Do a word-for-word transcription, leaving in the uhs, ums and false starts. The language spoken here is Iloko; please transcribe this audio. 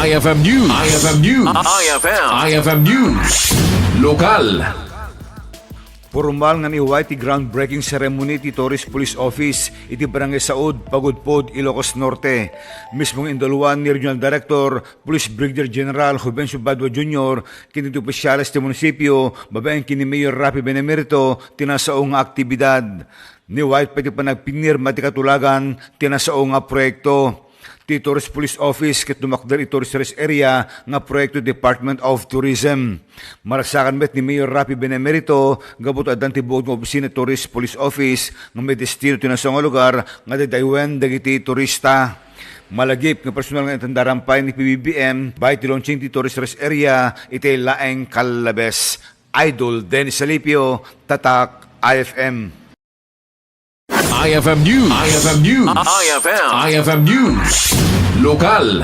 I F M News. I F M News. I F M. I F M News. Lokal. Pormal nga ni-Y T groundbreaking ceremony ti Torres Police Office iti Barangay Saud, Pagudpod, Ilocos Norte. Mismong induluan ni Regional Director Police Brigadier General Juvencio Badua Junior ken ti opisyales ti munisipio babaen ken ni Mayor Raffy Benemerito ti nasao nga aktibidad. Ni-Y T pay ti panagpinirma ti katulagan ti nasao nga proyekto. Ti Torres Police Office ket dumakder iti Torres Rest Area nga proyekto ti Department of Tourism. Maragsakan met ni Mayor Raffy Benemerito gapu ta addan ti buod nga opisina ti Torres Police Office nga maidestino ti nasao nga lugar nga daydaywen dagiti turista. Malagip nga personal nga intandaran pay ni P B B M babaen ti launching ti Torres Rest Area iti laeng Callabes. Idol Dennis Salipio, Tatak I F M. I F M News. I F M News. I F M. I F M News. Lokal.